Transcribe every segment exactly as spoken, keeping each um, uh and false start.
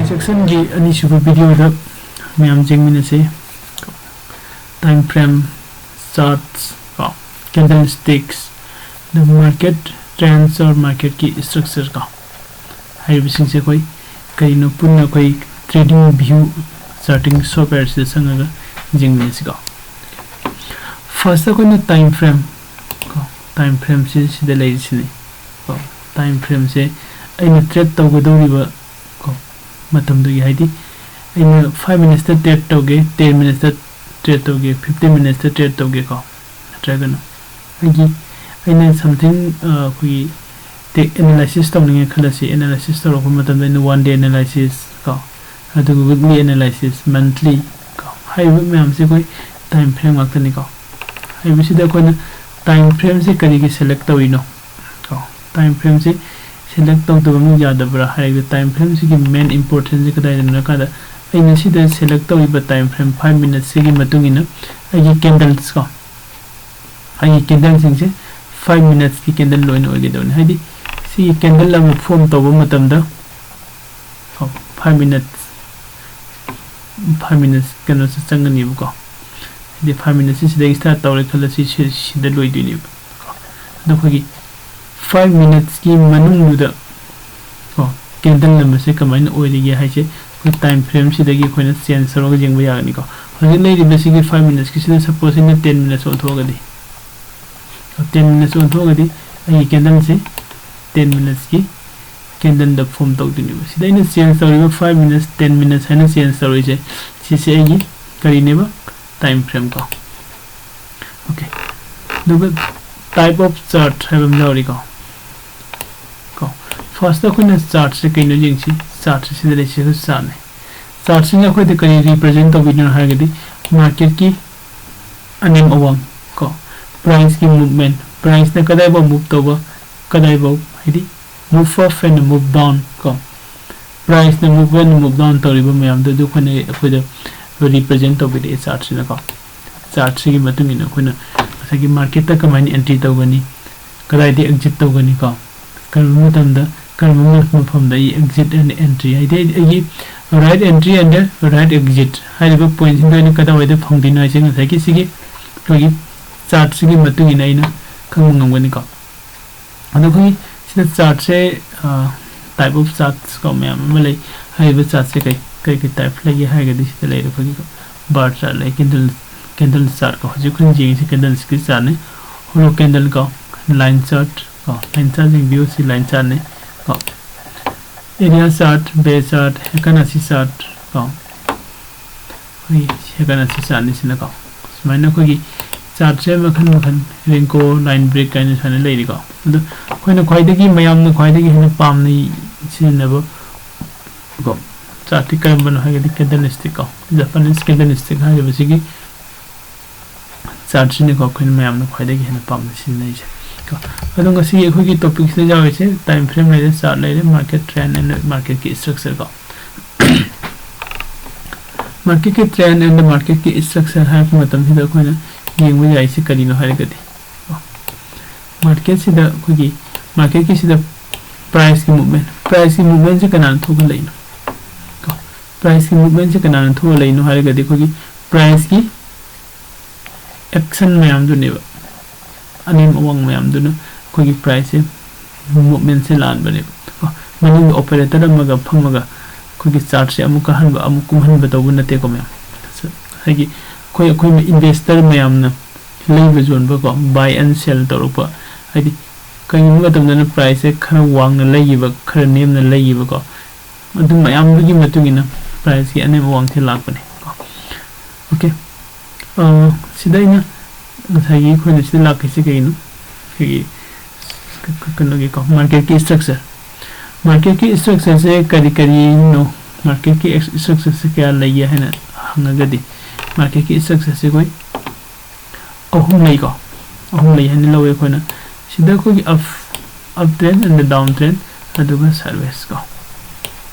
Section ꯒꯤ ꯑꯅꯤꯁꯨꯕ video ꯗ ꯃꯌꯥꯝ ꯌꯦꯡꯃꯤꯟꯅꯁꯤ꯫ Time frame, charts, ꯀꯣ, candlesticks, the market trends or market ꯀꯤ structure ꯀꯣ, ꯍꯥꯏꯔꯤꯕꯁꯤꯡꯁꯦ ꯑꯩꯈꯣꯏ ꯀꯔꯤꯅꯣ ꯄꯨꯟꯅ ꯑꯩꯈꯣꯏ TradingView charting software ꯁꯤꯗ ꯆꯪꯉꯒ ꯌꯦꯡꯃꯤꯟꯅꯁꯤꯀꯣ꯫ First ꯑꯩꯈꯣꯏꯅ time frame ꯀꯣ, time frame ꯁꯤ ꯁꯤꯗ ꯂꯩꯔꯤꯁꯤꯅꯤ ꯀꯣ꯫ Time frame ꯁꯦ ꯑꯩꯅ trade ꯇꯧꯒꯗꯧꯔꯤꯕ ꯀꯣ ꯃꯇꯝꯗꯨꯒꯤ, ꯍꯥꯏꯗꯤ ꯑꯩꯅ five minutes ꯇ trade ꯇꯧꯒꯦ, ten minutes ꯇ trade ꯇꯧꯒꯦ, fifteen minutes ꯇ trade ꯇꯧꯒꯦ ꯀꯣ, ꯅꯠꯇ꯭ꯔꯒꯅ ꯑꯩꯒꯤ, ꯑꯩꯅ something, ꯑ, ꯑꯩꯈꯣꯏꯒꯤ ꯇꯦꯛ analysis ꯇꯧꯅꯤꯡꯉꯦ ꯈꯜꯂꯁꯤ꯫ Analysis ꯇꯧꯔꯛꯄ ꯃꯇꯝꯗ ꯑꯩꯅ one day analysis ꯀꯣ, ꯑꯗꯨꯒ weekly analysis, monthly ꯀꯣ, ꯍꯥꯏꯔꯤꯕ ꯃꯌꯥꯝꯁꯦ ꯑꯩꯈꯣꯏ time frame ꯉꯥꯛꯇꯅꯤꯀꯣ꯫ ꯍꯥꯏꯔꯤꯕꯁꯤꯗ ꯑꯩꯈꯣꯏꯅ time frame ꯁꯦ ꯀꯔꯤꯒꯤ select ꯇꯧꯔꯤꯅꯣ ꯀꯣ? Time frame ꯁꯦ select ꯇꯧꯗꯕ ꯑꯃꯨꯛ ꯌꯥꯗꯕ꯭ꯔꯥ ꯍꯥꯏꯔꯒ, time frame ꯁꯤꯒꯤ main importance ꯁꯦ ꯀꯗꯥꯏꯗꯅꯣ ꯍꯥꯏꯔꯀꯥꯟꯗ, ꯑꯩꯅ ꯁꯤꯗ select ꯇꯧꯔꯤꯕ time frame five minutes ꯁꯤꯒꯤ ꯃꯇꯨꯡ ꯏꯟꯅ ꯑꯩꯒꯤ candles ꯀꯣ, ꯑꯩꯒꯤ candle ꯁꯤꯡꯁꯦ five minutes ꯀꯤ candle ꯂꯣꯏꯅ ꯑꯣꯏꯒꯗꯕꯅꯤ꯫ ꯍꯥꯏꯗꯤ ꯁꯤꯒꯤ candle ꯑꯃ form ꯇꯧꯕ ꯃꯇꯝꯗ ꯀꯣ, five minutes, five minutes ꯀꯩꯅꯣꯁꯦ ꯆꯪꯒꯅꯦꯕꯀꯣ꯫ ꯍꯥꯏꯗꯤ five minutes ꯁꯤ ꯁꯤꯗꯒꯤ start ꯇꯧꯔꯦ ꯈꯜꯂꯁꯤ, ꯁꯤ-, ꯁꯤꯗ ꯂꯣꯏꯗꯣꯏꯅꯦꯕ꯫ ꯑꯗꯣ ꯑꯩꯈꯣꯏꯒꯤ five minutes ꯀꯤ ꯃꯅꯨꯡꯗꯨꯗ ꯀꯣ, candle number ꯁꯦ ꯀꯃꯥꯏꯅ ꯑꯣꯏꯔꯤꯒꯦ ꯍꯥꯏꯁꯦ ꯑꯩꯈꯣꯏ time frame ꯁꯤꯗꯒꯤ ꯑꯩꯈꯣꯏꯅ change ꯇꯧꯔꯒ ꯌꯦꯡꯕ ꯌꯥꯒꯅꯤꯀꯣ꯫ ꯍꯧꯖꯤꯛ ꯂꯩꯔꯤꯕꯁꯤꯒꯤ five minutes ꯀꯤꯁꯤꯗ suppose ꯑꯩꯅ ten minutes ꯑꯣꯟꯊꯣꯛꯑꯒꯗꯤ, ten minutes ꯑꯣꯟꯊꯣꯛꯑꯒꯗꯤ ꯑꯩꯒꯤ candle ꯁꯦ ten minutes ꯀꯤ candle ꯗ form ꯇꯧꯗꯣꯏꯅꯦꯕ꯫ ꯁꯤꯗ ꯑꯩꯅ change ꯇꯧꯔꯤꯕ five minutes, ten minutes ꯍꯥꯏꯅ change ꯇꯧꯔꯤꯁꯦ, ꯁꯤꯁꯦ ꯑꯩꯒꯤ ꯀꯔꯤꯅꯦꯕ? Time frame ꯀꯣ꯫ Okay꯫ ꯑꯗꯨꯒ type of chart ꯍꯥꯏꯕ ꯑꯃ ꯌꯥꯎꯔꯤꯀꯣ꯫ ꯀꯣ꯫ First ꯑꯩꯈꯣꯏꯅ chart ꯁꯦ ꯀꯩꯅꯣ ꯌꯦꯡꯁꯤ꯫ Chart ꯁꯦ ꯁꯤꯗ ꯂꯩꯁꯤ, ꯑꯩꯈꯣꯏ chart ꯅꯦ꯫ Chart ꯁꯤꯅ ꯑꯩꯈꯣꯏꯗ ꯀꯔꯤ represent ꯇꯧꯕꯤꯗꯣꯏꯅꯣ ꯍꯥꯏꯔꯒꯗꯤ, market ꯀꯤ ꯑꯅꯦꯝ ꯑꯋꯥꯡ ꯀꯣ, price ꯀꯤ movement, price ꯅ ꯀꯗꯥꯏꯐꯥꯎ move ꯇꯧꯕ, ꯀꯗꯥꯏꯐꯥꯎ, ꯍꯥꯏꯗꯤ move up and move down ꯀꯣ, price ꯅ move up and move down ꯇꯧꯔꯤꯕ ꯃꯌꯥꯝꯗꯣ ꯑꯗꯨ ꯑꯩꯈꯣꯏꯅ, ꯑꯩꯈꯣꯏꯗ represent ꯇꯧꯕꯤꯔꯛꯑꯦ chart ꯁꯤꯅꯀꯣ꯫ Chart ꯁꯤꯒꯤ ꯃꯇꯨꯡ ꯏꯟꯅ ꯑꯩꯈꯣꯏꯅ ꯉꯁꯥꯏꯒꯤ market ꯇ ꯀꯃꯥꯏꯅ entry ꯇꯧꯒꯅꯤ, ꯀꯗꯥꯏꯗ exit ꯇꯧꯒꯅꯤ ꯀꯣ, ꯀꯔꯝꯕ ꯃꯇꯝꯗ ꯀꯔꯝꯕ ꯃꯐꯝꯗ ꯑꯩ exit and entry, ꯍꯥꯏꯗꯤ ꯑꯩꯒꯤ right entry and right exit ꯍꯥꯏꯔꯤꯕ ꯄꯣꯏꯟꯁꯤꯡꯗꯣ ꯑꯩꯅ ꯀꯗꯥꯏꯋꯥꯏꯗ ꯐꯪꯗꯣꯏꯅꯣ ꯍꯥꯏꯁꯦ ꯉꯁꯥꯏꯒꯤ ꯁꯤꯒꯤ ꯑꯩꯈꯣꯏꯒꯤ ꯆꯥꯔꯠꯁꯤꯒꯤ ꯃꯇꯨꯡ ꯏꯟꯅ ꯑꯩꯅ ꯈꯪꯕ ꯉꯝꯒꯅꯤꯀꯣ꯫ ꯑꯗꯣ ꯑꯩꯈꯣꯏꯒꯤ ꯁꯤꯗ ꯆꯥꯔꯠꯁꯦ, type of charts ꯀꯣ ꯃꯌꯥꯝ ꯑꯃ ꯂꯩ꯫ ꯍꯥꯏꯔꯤꯕ ꯆꯥꯔꯠꯁꯦ ꯀꯩ ꯀꯩ ꯀꯩ ꯇꯥꯏꯞ ꯂꯩꯒꯦ ꯍꯥꯏꯔꯒꯗꯤ ꯁꯤꯗ ꯂꯩꯔꯦ ꯑꯩꯈꯣꯏꯒꯤ ꯕꯥꯔ ꯆꯥꯔꯠ ꯂꯩ, ꯀꯦꯟꯗꯜ ꯀꯦꯟꯗꯜ ꯆꯥꯔꯠ ꯀꯣ꯫ ꯍꯧꯖꯤꯛ ꯑꯩꯈꯣꯏꯅ ꯌꯦꯡꯉꯤꯁꯦ ꯀꯦꯟꯗꯜꯁ꯭ꯇꯤꯛꯀꯤ ꯆꯥꯔꯠꯅꯤ꯫ ꯍꯣꯂꯣ ꯀꯦꯟꯗꯜ ꯀꯣ, ꯂꯥꯏꯟ ꯆꯥꯔꯠ ꯀꯣ, ꯂꯥꯏꯟ ꯆꯥꯔꯠ ꯌꯦꯡꯕꯤꯌꯨ, ꯁꯤ ꯂꯥꯏꯟ ꯆꯥꯔꯠꯅꯤ ꯀꯣ꯫ ꯑꯦꯔꯤꯌꯥ ꯆꯥꯔꯠ, ꯕꯦ ꯆꯥꯔꯠ, ꯍꯦꯀꯥꯅꯥꯁꯤ ꯆꯥꯔꯠ ꯀꯣ꯫ ꯑꯩꯈꯣꯏ ꯍꯦꯀꯥꯅꯥꯁꯤ ꯆꯥꯔꯠꯅꯤ ꯁꯤꯅꯀꯣ꯫ ꯁꯨꯃꯥꯏꯅ ꯑꯩꯈꯣꯏꯒꯤ ꯆꯥꯔꯠꯁꯦ ꯃꯈꯜ ꯃꯈꯜ, ꯔꯦꯡꯀꯣ, ꯂꯥꯏꯟ ꯕ꯭ꯔꯦꯛ ꯀꯥꯏꯅ ꯁꯨꯃꯥꯏꯅ ꯂꯩꯔꯤꯀꯣ꯫ ꯑꯗꯣ ꯑꯩꯈꯣꯏꯅ ꯈ꯭ꯋꯥꯏꯗꯒꯤ ꯃꯌꯥꯝꯅ ꯈ꯭ꯋꯥꯏꯗꯒꯤ ꯍꯦꯟꯅ ꯄꯥꯝꯅ ꯁꯤꯖꯤꯟꯅꯕ ꯀꯣ ꯆꯥꯔꯠꯇꯤ ꯀꯔꯝꯕꯅꯣ ꯍꯥꯏꯔꯒꯗꯤ ꯀꯦꯟꯗꯜꯁ꯭ꯇꯤꯛ ꯀꯣ, ꯖꯄꯥꯅꯤꯁ ꯀꯦꯟꯗꯜꯁ꯭ꯇꯤꯛ ꯍꯥꯏꯔꯤꯕꯁꯤꯒꯤ ꯆꯥꯔꯠꯁꯤꯅꯤꯀꯣ ꯑꯩꯈꯣꯏꯅ ꯃꯌꯥꯝꯅ ꯈ꯭ꯋꯥꯏꯗꯒꯤ ꯍꯦꯟꯅ ꯄꯥꯝꯅ ꯁꯤꯖꯤꯟꯅꯔꯤꯁꯦ ꯀꯣ꯫ ꯑꯗꯣ ꯉꯁꯤꯒꯤ ꯑꯩꯈꯣꯏꯒꯤ ꯇꯣꯄꯤꯛꯁꯤꯗ ꯌꯥꯎꯔꯤꯁꯦ ꯇꯥꯏꯝ ꯐ꯭ꯔꯦꯝ ꯂꯩꯔꯦ, ꯆꯥꯔꯠ ꯂꯩꯔꯦ, ꯃꯥꯔꯀꯦꯠ ꯇ꯭ꯔꯦꯟ ꯑꯦꯟ ꯃꯥꯔꯀꯦꯠꯀꯤ ꯏꯁꯇ꯭ꯔꯛꯆꯔ ꯀꯣ꯫ ꯃꯥꯔꯀꯦꯠꯀꯤ ꯇ꯭ꯔꯦꯟ ꯑꯦꯟ ꯃꯥꯔꯀꯦꯠꯀꯤ ꯏꯁꯇ꯭ꯔꯛꯆꯔ ꯍꯥꯏꯔꯛꯄ ꯃꯇꯝꯁꯤꯗ ꯑꯩꯈꯣꯏꯅ ꯌꯦꯡꯕ ꯌꯥꯏꯁꯦ ꯀꯔꯤꯅꯣ ꯍꯥꯏꯔꯒꯗꯤ, ꯃꯥꯔꯀꯦꯠꯁꯤꯗ ꯑꯩꯈꯣꯏꯒꯤ ꯃꯥꯔꯀꯦꯠꯀꯤꯁꯤꯗ ꯄ꯭ꯔꯥꯏꯁꯀꯤ ꯃꯨꯞꯃꯦꯟ, ꯄ꯭ꯔꯥꯏꯁꯀꯤ ꯃꯨꯞꯃꯦꯟꯁꯦ ꯀꯅꯥꯅ ꯊꯣꯛꯍꯜꯂꯛꯏꯅꯣ ꯀꯣ? ꯄ꯭ꯔꯥꯏꯁꯀꯤ ꯃꯨꯞꯃꯦꯟꯁꯦ ꯀꯅꯥꯅ ꯊꯣꯛꯍꯜꯂꯛꯏꯅꯣ ꯍꯥꯏꯔꯒꯗꯤ ꯑꯩꯈꯣꯏꯒꯤ ꯄ꯭ꯔꯥꯏꯁꯀꯤ ꯑꯦꯛꯁꯟ ꯃꯌꯥꯝꯗꯨꯅꯦꯕ, ꯑꯅꯦꯝ ꯑꯋꯥꯡ ꯃꯌꯥꯝꯗꯨꯅ ꯑꯩꯈꯣꯏꯒꯤ ꯄ꯭ꯔꯥꯏꯁꯁꯦ ꯃꯨꯞꯃꯦꯟꯁꯦ ꯂꯥꯟꯕꯅꯦꯕ ꯀꯣ꯫ ꯃꯅꯨꯡꯗ ꯑꯣꯄꯔꯦꯇꯔ ꯑꯃꯒ ꯐꯝꯃꯒ ꯑꯩꯈꯣꯏꯒꯤ ꯆꯥꯔꯠꯁꯦ ꯑꯃꯨꯛ ꯀꯥꯍꯟꯕ ꯑꯃꯨꯛ ꯀꯨꯝꯍꯟꯕ ꯇꯧꯕ ꯅꯠꯇꯦꯀꯣ ꯃꯌꯥꯝ꯫ ꯉꯁꯥꯏꯒꯤ ꯑꯩꯈꯣꯏ ꯑꯩꯈꯣꯏ ꯏꯟꯚꯦꯁꯇꯔ ꯃꯌꯥꯝꯅ ꯂꯩꯕ ꯌꯣꯟꯕ ꯀꯣ, ꯕꯥꯏ ꯑꯦꯟ ꯁꯦꯜ ꯇꯧꯔꯛꯄ, ꯍꯥꯏꯗꯤ ꯀꯔꯤꯒꯨꯝꯕ ꯃꯇꯝꯗꯅ ꯄ꯭ꯔꯥꯏꯁꯁꯦ ꯈꯔ ꯋꯥꯡꯅ ꯂꯩꯈꯤꯕ, ꯈꯔ ꯅꯦꯝꯅ ꯂꯩꯈꯤꯕ ꯀꯣ, ꯑꯗꯨ ꯃꯌꯥꯝꯗꯨꯒꯤ ꯃꯇꯨꯡ ꯏꯟꯅ ꯄ꯭ꯔꯥꯏꯁꯀꯤ ꯑꯅꯦꯝ ꯑꯋꯥꯡꯁꯦ ꯂꯥꯛꯄꯅꯦ ꯀꯣ꯫ ꯑꯣꯀꯦ, ꯁꯤꯗ ꯑꯩꯅ ꯉꯁꯥꯏꯒꯤ ꯑꯩꯈꯣꯏꯅ ꯁꯤꯗ ꯂꯥꯛꯈꯤꯁꯦ ꯀꯩꯒꯤꯅꯣ? ꯑꯩꯈꯣꯏꯒꯤ ꯀꯩꯅꯣꯒꯤꯀꯣ, ꯃꯥꯔꯀꯦꯠꯀꯤ ꯏꯁꯇ꯭ꯔꯛꯆꯔ, ꯃꯥꯔꯀꯦꯠꯀꯤ ꯏꯁꯇ꯭ꯔꯛꯆꯔꯁꯦ ꯀꯔꯤ ꯀꯔꯤꯅꯣ, ꯃꯥꯔꯀꯦꯠꯀꯤ ꯏꯁꯇ꯭ꯔꯛꯆꯔꯁꯦ ꯀꯌꯥ ꯂꯩꯒꯦ ꯍꯥꯏꯅ ꯍꯪꯉꯒꯗꯤ, ꯃꯥꯔꯀꯦꯠꯀꯤ ꯏꯁꯇ꯭ꯔꯛꯆꯔꯁꯦ ꯑꯩꯈꯣꯏ ꯑꯍꯨꯝ ꯂꯩꯀꯣ, ꯑꯍꯨꯝ ꯂꯩ ꯍꯥꯏꯅ ꯂꯧꯋꯦ ꯑꯩꯈꯣꯏꯅ꯫ ꯁꯤꯗ ꯑꯩꯈꯣꯏꯒꯤ up, up trend and down trend, ꯑꯗꯨꯒ sideways ꯀꯣ꯫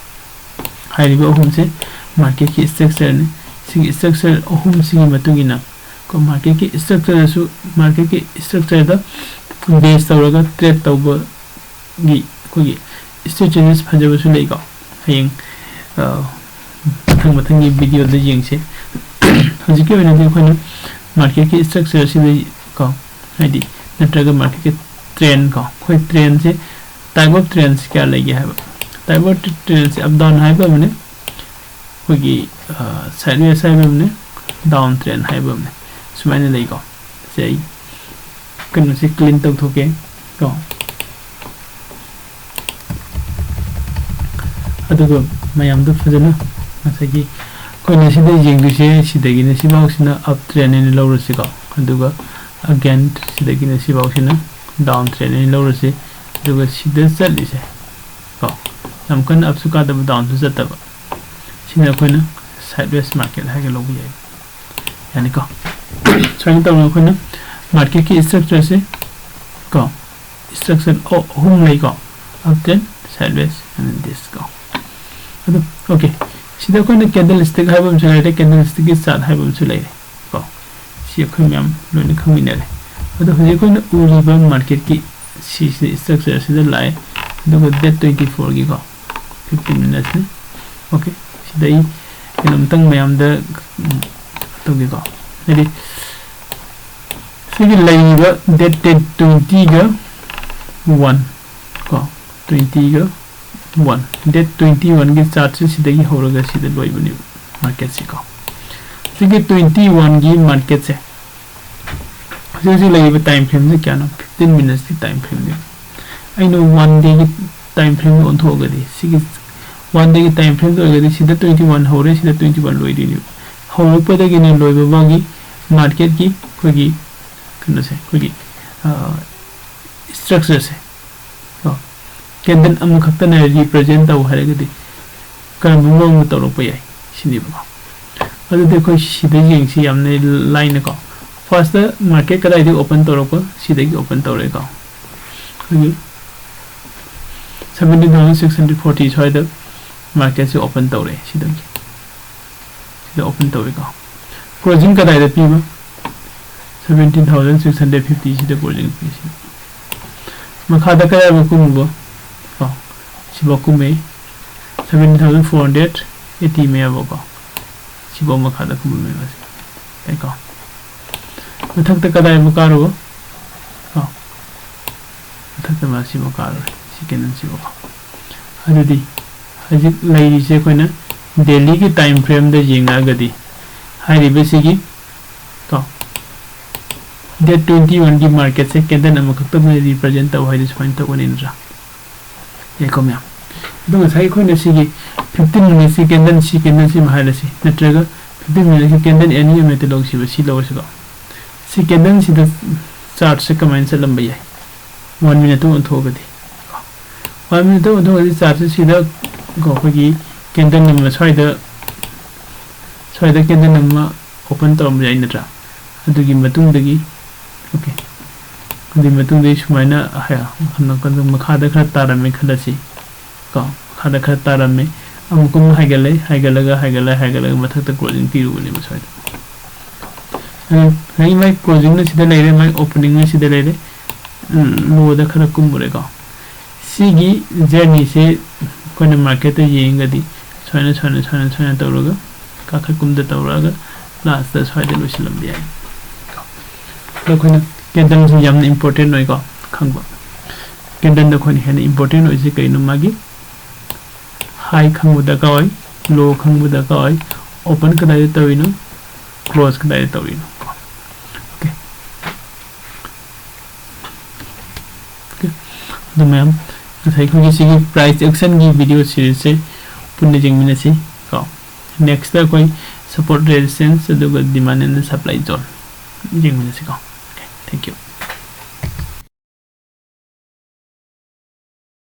ꯍꯥꯏꯔꯤꯕ ꯑꯍꯨꯝꯁꯦ ꯃꯥꯔꯀꯦꯠꯀꯤ ꯏꯁꯇ꯭ꯔꯛꯆꯔꯅꯤ꯫ ꯁꯤꯒꯤ ꯏꯁꯇ꯭ꯔꯛꯆꯔ ꯑꯍꯨꯝꯁꯤꯒꯤ ꯃꯇꯨꯡ ꯏꯟꯅ ꯀꯣ, ꯃꯥꯔꯀꯦꯠꯀꯤ ꯏꯁꯇ꯭ꯔꯛꯆꯔꯗꯁꯨ, ꯃꯥꯔꯀꯦꯠꯀꯤ ꯏꯁꯇ꯭ꯔꯛꯆꯔꯗ ꯕꯦꯁ ꯇꯧꯔꯒ ꯇ꯭ꯔꯦꯠ ꯇꯧꯕꯒꯤ ꯑꯩꯈꯣꯏꯒꯤ strategies ꯐꯖꯕꯁꯨ ꯂꯩꯀꯣ꯫ ꯍꯌꯦꯡ ꯑ, ꯃꯊꯪ ꯃꯊꯪꯒꯤ video ꯗ ꯌꯦꯡꯁꯦ꯫ ꯍꯧꯖꯤꯛꯀꯤ ꯑꯣꯏꯅꯗꯤ ꯑꯩꯈꯣꯏꯅ market ꯀꯤ structure ꯁꯤꯗ ꯀꯣ, ꯍꯥꯏꯗꯤ ꯅꯠꯇ꯭ꯔꯒ market ꯀꯤ trend ꯀꯣ, ꯑꯩꯈꯣꯏ trend say type of trends ꯀꯌꯥ ꯂꯩꯒꯦ ꯍꯥꯏꯕ꯫ Type of trends say up down ꯍꯥꯏꯕ ꯑꯃꯅꯦ, ꯑꯩꯈꯣꯏꯒꯤ sideways ꯍꯥꯏꯕ ꯑꯃꯅꯦ, down trend ꯍꯥꯏꯕ ꯑꯃꯅꯦ, ꯁꯨꯃꯥꯏꯅ ꯂꯩꯀꯣ꯫ ꯁꯦ ꯑꯩ ꯀꯩꯅꯣꯁꯦ clean ꯇꯧꯊꯣꯛꯀꯦ ꯀꯣ꯫ ꯑꯗꯨꯒ ꯃꯌꯥꯝꯗꯣ ꯐꯖꯅ ꯉꯁꯥꯏꯒꯤ ꯑꯩꯈꯣꯏꯅ ꯁꯤꯗ ꯌꯦꯡꯗꯣꯏꯁꯦ, ꯁꯤꯗꯒꯤꯅ ꯁꯤꯐꯥꯎꯁꯤꯅ up trend ꯍꯥꯏꯅ ꯂꯧꯔꯁꯤꯀꯣ꯫ ꯑꯗꯨꯒ again ꯁꯤꯗꯒꯤꯅ ꯁꯤꯐꯥꯎꯁꯤꯅ down trend ꯍꯥꯏꯅ ꯂꯧꯔꯁꯤ꯫ ꯑꯗꯨꯒ ꯁꯤꯗ ꯆꯠꯂꯤꯁꯦ ꯀꯣ, ꯌꯥꯝ ꯀꯟꯅ upꯁꯨ ꯀꯥꯗꯕ, downꯁꯨ ꯆꯠꯇꯕ, ꯁꯤꯅ ꯑꯩꯈꯣꯏꯅ sideways market ꯍꯥꯏꯔꯒ ꯂꯧꯕ ꯌꯥꯏ꯫ ꯌꯥꯅꯤꯀꯣ? ꯁꯨꯃꯥꯏꯅ ꯇꯧꯅ ꯑꯩꯈꯣꯏꯅ market ꯀꯤ structure ꯁꯦ ꯀꯣ, structure ꯑꯍꯨꯝ ꯂꯩꯀꯣ, up trend, sideways and this ꯀꯣ꯫ ꯑꯗꯨ okay, ꯁꯤꯗ ꯑꯩꯈꯣꯏꯅ candlestick ꯍꯥꯏꯕ ꯑꯃꯁꯨ ꯂꯩꯔꯦ, candlestick ꯀꯤ chart ꯍꯥꯏꯕ ꯑꯃꯁꯨ ꯂꯩꯔꯦ ꯀꯣ꯫ ꯁꯤ ꯑꯩꯈꯣꯏ ꯃꯌꯥꯝ ꯂꯣꯏꯅ ꯈꯪꯃꯤꯟꯅꯔꯦ꯫ ꯑꯗꯣ ꯍꯧꯖꯤꯛ ꯑꯩꯈꯣꯏꯅ ꯎꯔꯤꯕ market ꯀꯤ ꯁꯤꯁꯤ structure ꯑꯁꯤꯗ ꯂꯥꯛꯑꯦ, ꯑꯗꯨꯒ date twenty four ꯒꯤꯀꯣ, fifteen minutes ꯅꯤ꯫ Okay, ꯁꯤꯗ ꯑꯩ ꯀꯩꯅꯣꯝꯇꯪ ꯃꯌꯥꯝꯗ ꯎꯝ, ꯇꯧꯒꯦꯀꯣ꯫ ꯍꯥꯏꯗꯤ ꯁꯤꯒꯤ ꯂꯩꯔꯤꯕ date ten, twenty ꯒ one ꯀꯣ, twenty ꯒ one, date twenty one ꯒꯤ chart ꯁꯦ ꯁꯤꯗꯒꯤ ꯍꯧꯔꯒ ꯁꯤꯗ ꯂꯣꯏꯕꯅꯦꯕ market ꯁꯦ ꯀꯣ꯫ ꯁꯤꯒꯤ twenty one ꯒꯤ market ꯁꯦ ꯍꯧꯖꯤꯛ ꯍꯧꯖꯤꯛ ꯂꯩꯔꯤꯕ time frame ꯁꯦ ꯀꯌꯥꯅꯣ? Fifteen minutes ꯀꯤ time frame ꯅꯦꯕ꯫ ꯑꯩꯅ one day ꯒꯤ time frame ꯗ ꯑꯣꯟꯊꯣꯛꯑꯒꯗꯤ, ꯁꯤꯒꯤ one day ꯒꯤ time frame ꯗ ꯑꯣꯏꯔꯒꯗꯤ ꯁꯤꯗ twenty one ꯍꯧꯔꯦ, ꯁꯤꯗ twenty one ꯂꯣꯏꯗꯣꯏꯅꯦꯕ꯫ ꯍꯧꯔꯛꯄꯗꯒꯤꯅ ꯂꯣꯏꯕ ꯐꯥꯎꯒꯤ market ꯀꯤ ꯑꯩꯈꯣꯏꯒꯤ ꯀꯩꯅꯣꯁꯦ, ꯑꯩꯈꯣꯏꯒꯤ ꯑ, structure ꯁꯦ ꯀꯣ, candle ꯑꯃꯈꯛꯇꯅ represent ꯇꯧ ꯍꯥꯏꯔꯒꯗꯤ ꯀꯔꯝꯕ ꯃꯑꯣꯡꯗ ꯇꯧꯔꯛꯄ ꯌꯥꯏ ꯁꯤꯅꯦꯕꯀꯣ꯫ ꯑꯗꯨꯗꯤ ꯑꯩꯈꯣꯏ ꯁꯤꯗ ꯌꯦꯡꯁꯤ, ꯌꯥꯝꯅ ꯂꯥꯏꯅꯀꯣ꯫ First market ꯀꯗꯥꯏꯗꯒꯤ open ꯇꯧꯔꯛꯄ? ꯁꯤꯗꯒꯤ open ꯇꯧꯔꯛꯑꯦꯀꯣ꯫ ꯑꯩꯈꯣꯏꯒꯤ seventeen thousand six hundred forty ꯁ꯭ꯋꯥꯏꯗ market ꯁꯦ open ꯇꯧꯔꯛꯑꯦ ꯁꯤꯗꯒꯤ꯫ ꯁꯤꯗ open ꯇꯧꯋꯤꯀꯣ꯫ Closing ꯀꯗꯥꯏꯗ ꯄꯤꯕ? Seventeen thousand six hundred fifty ꯁꯤꯗ closing ꯄꯤ꯫ ꯁꯤ ꯃꯈꯥꯗ ꯀꯗꯥꯏꯐꯥꯎ ꯀꯨꯝꯃꯨꯕ? ꯀꯣ, ꯁꯤꯐꯥꯎ ꯀꯨꯝꯃꯦ, seven thousand four hundred eighty ꯃꯌꯥꯐꯥꯎꯀꯣ꯫ ꯁꯤꯐꯥꯎ ꯃꯈꯥꯗ ꯀꯨꯝꯃꯝꯃꯦ ꯃꯥꯁꯦ꯫ ꯌꯥꯏꯀꯣ? ꯃꯊꯛꯇ ꯀꯗꯥꯏ ꯑꯃꯨꯛ ꯀꯥꯔꯨꯕ? ꯀꯣ? ꯃꯊꯛꯇ ꯃꯥ ꯁꯤꯐꯥꯎ ꯀꯥꯔꯨꯔꯦ, ꯁꯤ ꯀꯦꯟꯗꯜ ꯁꯤꯐꯥꯎꯀꯣ꯫ ꯑꯗꯨꯗꯤ ꯍꯧꯖꯤꯛ ꯂꯩꯔꯤꯁꯦ ꯑꯩꯈꯣꯏꯅ ꯗꯦꯂꯤꯒꯤ ꯇꯥꯏꯝ ꯐ꯭ꯔꯦꯝꯗ ꯌꯦꯡꯉꯛꯑꯒꯗꯤ ꯍꯥꯏꯔꯤꯕꯁꯤꯒꯤ ꯀꯣ, date twenty one ꯒꯤ ꯃꯥꯔꯀꯦꯠꯁꯦ ꯀꯦꯟꯗꯜ ꯑꯃꯈꯛꯇꯅ ꯔꯤꯄ꯭ꯔꯖꯦꯟ ꯇꯧ ꯍꯥꯏꯗꯤ ꯁꯨꯃꯥꯏꯅ ꯇꯧꯒꯅꯤ ꯅꯠꯇ꯭ꯔꯥ? ꯌꯥꯏꯀꯣ ꯃꯌꯥꯝ? ꯑꯗꯣ ꯉꯁꯥꯏ ꯑꯩꯈꯣꯏꯅ ꯁꯤꯒꯤ fifteen minutesꯀꯤ ꯀꯦꯟꯗꯜ, ꯁꯤ ꯀꯦꯟꯗꯜꯁꯤꯃ ꯍꯥꯏꯔꯁꯤ, ꯅꯠꯇ꯭ꯔꯒ fifteen minutesꯀꯤ ꯀꯦꯟꯗꯜ ꯑꯦꯅꯤ ꯑꯃꯍꯦꯛꯇ ꯂꯧꯁꯤꯕ, ꯁꯤ ꯂꯧꯔꯁꯤꯀꯣ꯫ ꯁꯤ ꯀꯦꯟꯗꯜꯁꯤꯗ ꯆꯥꯔꯠꯁꯦ ꯀꯃꯥꯏꯅ ꯆꯠꯂꯝꯕ ꯌꯥꯏ? One minuteꯇ ꯑꯣꯟꯊꯣꯛꯑꯒꯗꯤ, one minuteꯇ ꯑꯣꯟꯊꯣꯛꯑꯒꯗꯤ ꯆꯥꯔꯠꯁꯦ ꯁꯤꯗ ꯀꯣ, ꯑꯩꯈꯣꯏꯒꯤ ꯀꯦꯟꯗꯜ ꯑꯃ ꯁ꯭ꯋꯥꯏꯗ, ꯁ꯭ꯋꯥꯏꯗ ꯀꯦꯟꯗꯜ ꯑꯃ ꯑꯣꯄꯟ ꯇꯧꯔꯝꯕ ꯌꯥꯏ ꯅꯠꯇ꯭ꯔꯥ? ꯑꯗꯨꯒꯤ ꯃꯇꯨꯡꯗꯒꯤ, okay, ꯑꯗꯨꯒꯤ ꯃꯇꯨꯡꯗꯒꯤ ꯁꯨꯃꯥꯏꯅ ꯍꯥꯏ-, ꯅꯥꯀꯟꯗ ꯃꯈꯥꯗ ꯈꯔ ꯇꯥꯔꯝꯃꯦ ꯈꯜꯂꯁꯤ ꯀꯣ, ꯃꯈꯥꯗ ꯈꯔ ꯇꯥꯔꯝꯃꯦ, ꯑꯃꯨꯛꯀ ꯑꯃꯨꯛ ꯍꯥꯏꯒꯠꯂꯦ, ꯍꯥꯏꯒꯠꯂꯒ, ꯍꯥꯏꯒꯠꯂꯦ, ꯍꯥꯏꯒꯠꯂꯒ ꯃꯊꯛꯇ closing ꯄꯤꯔꯨꯕꯅꯦꯕ ꯁ꯭ꯋꯥꯏꯗ꯫ ꯑꯗꯨ ꯉꯁꯥꯏꯒꯤ ꯃꯥꯏ closingꯅ ꯁꯤꯗ ꯂꯩꯔꯦ, ꯃꯥꯏ openingꯅ ꯁꯤꯗ ꯂꯩꯔꯦ, ꯎꯝ, lowꯗ ꯈꯔ ꯀꯨꯝꯃꯨꯔꯦꯀꯣ꯫ ꯁꯤꯒꯤ journeyꯁꯦ ꯑꯩꯈꯣꯏꯅ marketꯇ ꯌꯦꯡꯉꯒꯗꯤ ꯁꯨꯃꯥꯏꯅ, ꯁꯨꯃꯥꯏꯅ, ꯁꯨꯃꯥꯏꯅ, ꯁꯨꯃꯥꯏꯅ ꯇꯧꯔꯒ ꯀꯥꯈꯠ ꯀꯨꯝꯗ ꯇꯧꯔꯛꯑꯒ lastꯇ ꯁ꯭ꯋꯥꯏꯗ ꯂꯣꯏꯁꯤꯜꯂꯝꯕ ꯌꯥꯏ꯫ ꯑꯗꯣ ꯑꯩꯈꯣꯏꯅ candleꯁꯦ ꯌꯥꯝꯅ important ꯑꯣꯏꯀꯣ ꯈꯪꯕ꯫ Candleꯗ ꯑꯩꯈꯣꯏꯅ ꯍꯦꯟꯅ important ꯑꯣꯏꯁꯦ ꯀꯩꯅꯣ? ꯃꯥꯒꯤ high ꯈꯪꯕ ꯗꯔꯀꯥꯔ ꯑꯣꯏ, low ꯈꯪꯕ ꯗꯔꯀꯥꯔ ꯑꯣꯏ, open ꯀꯗꯥꯏꯗ ꯇꯧꯔꯤꯅꯣ, close ꯀꯗꯥꯏꯗ ꯇꯧꯔꯤꯅꯣ꯫ Okay꯫ Okay꯫ ꯑꯗꯨ ꯃꯌꯥꯝ, ꯉꯁꯥꯏ ꯑꯩꯈꯣꯏꯒꯤ ꯁꯤꯒꯤ price actionꯒꯤ video seriesꯁꯦ ꯄꯨꯟꯅ ꯌꯦꯡꯃꯤꯟꯅꯁꯤ ꯀꯣ꯫ Nextꯇ ꯑꯩꯈꯣꯏ support resistance ꯑꯗꯨꯒ demand and supply zone ꯌꯦꯡꯃꯤꯟꯅꯁꯤ ꯀꯣ꯫ Okay, thank you꯫